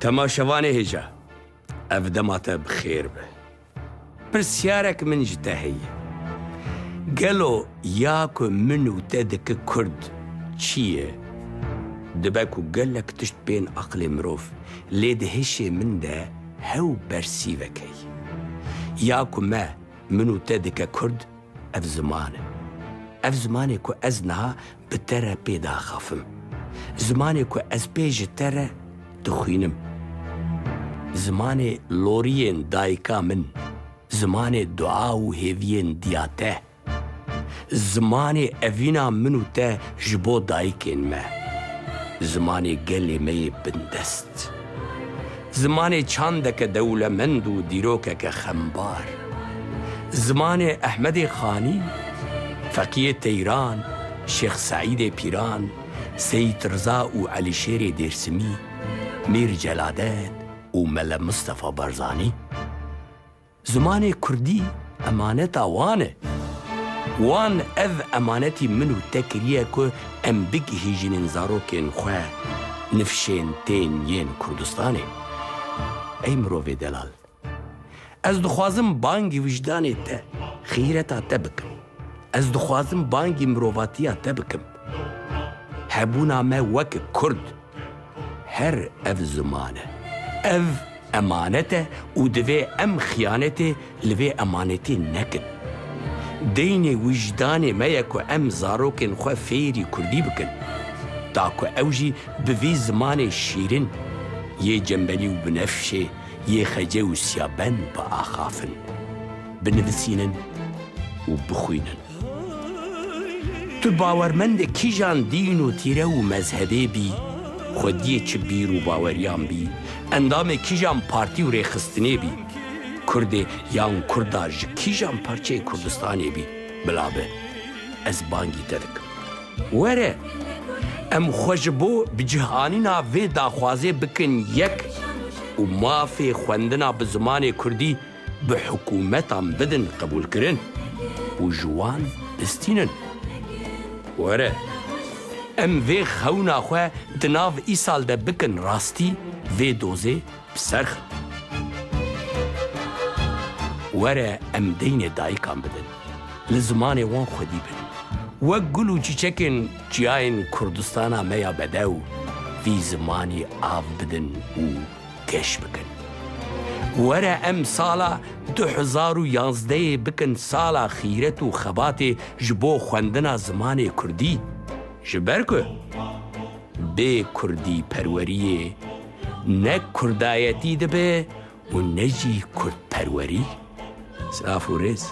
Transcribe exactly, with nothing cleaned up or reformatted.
Temaşevanê hêja, ev dema te bi xêr be. Pirsyarek min ji te heye. Gelo ya ku min û te dike Kurd çi ye? Dibe ku gelek tişt bên aqlê mirov, lê di hişê min de hew bersîvek heye. Ya ku me, min û te dike Kurd, ev ziman e. Ev zimanê ku ez niha bi te re pê diaxafim. Zimanê ku ez pê ji te re dixwînim. Zimanê loriyên dayika min. Zimanê dua û hêviyên diya te. Zimanê evîna min û te ji bo dayikên me. Zimanê gelê me yê bindest. Zimanê çandeke dewlemend û dîrokeke xembar. Zimanê Ehmedê Xanî, Feqiyê Teyran, Şêx Seîdê Pîran, Seyîd Riza û Elîşêrê Dêrsimî, Mîr Celadet û Mele Mistefa Barzanî. Zimanê kurdî emaneta wan e. Wan ev emanetî min û te kiriye ku em bigihîjînin zarokên xwe nifşên tên yên Kurdistanê. Ey mirovê delal, ez dixwazim bangî wijdanê te, xîreta te bikim. Ez dixwazim bangî mirovatiya te bikim. Hebûna me wek Kurd, her ev ziman e. Ev emanet e û divê em xiyanetê li vê emanetê nekin. Deynê wijdanê me ye ku em zarokên xwe fêrî kurdî bikin. Ta ku ew jî bi vî zimanê şîrin, yê cembelî û binefşê, yê xece û siyabend biaxafin, binivisînin û bixwînin. Tu bawermendê kîjan dîn û tîre û mezhebê bî, xwediyê çi bîr û baweriyan bî, endamê kîjan partî û rêxistinê bî, Kurdê yan Kurda ji kîjan parçeyê Kurdistanê bî, bila be, ez bangî te dikim. Were, em xwe ji bo bicihanîna vê daxwazê bikin yek û mafê xwendina bi zimanê kurdî bi hikûmetan bidin qebûlkirin û ji wan bistînin. Were, em vê xewna xwe di nav îsal de bikin rastî, vê dozê bi ser xin. Were em deynê dayikan bidin, li zimanê wan xwedî bin. Wek gul û çîçekên çiyayên Kurdistana me ya bedew, vî zimanî av bidin û geş bikin. Were em sala du hezar û yazdehê bikin sala xîret û xebatê ji bo xwendina zimanê kurdî. Ji ber ku bê kurdî perweriyê ne kurdayetî dibe û ne jî kurdperwerî. Silav û rêz.